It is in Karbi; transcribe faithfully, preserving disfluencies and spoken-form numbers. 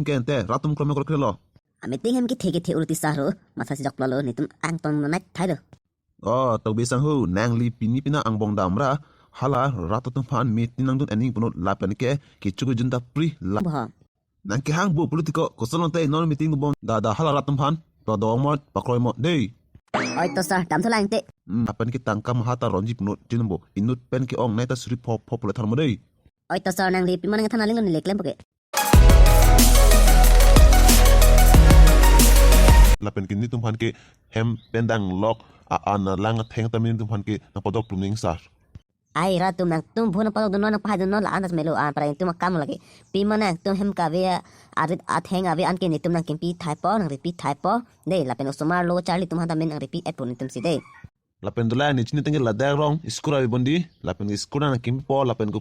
Ke ante rat atum krome krok lo. A meeting hem kethe kethe uruti sar ho, masa sijok lo, netum angton nai thai lo. Oh, Tokbi Sangho, nangli pini pina angbong damra, hala rat atum aphan meeting nangdun ening punot lapen ke kecho kejun ta pri la. Bo. Nang kehang bo politiko, koson lote non meeting bom da da hala rat atum aphan, padong mot, pakroi mot, dei. Oi to sir, damthu lang te. Hmm, lapen ke tangka maha ta ronji punot, chin bo, inut pen ke-ong nai ta suri pho pho pulo tharmo dei. Oi to sir, nangli pima nang than aling lo neli klem poke. Lapen ke netum aphan ke hem pen danglok a-an alang atheng ta netum aphan ke nangpadok plum ning sar. Ai rat atum, nangtum bho nangpadok dunnon, nangpahai dunnon, la-an ta melo an, para netum akam lake. Pima nangtum hem kave a, arit atheng ave an ke netum nangkimpi thaipo, nangripi thaipo. Dei, lapen osomar lo charli atum aphan ta men nangripi-etpo netum si dei. Lapen dolang ne chini tangke ladak rong school ave bondi, lapen school nangkimpipo, lapen ko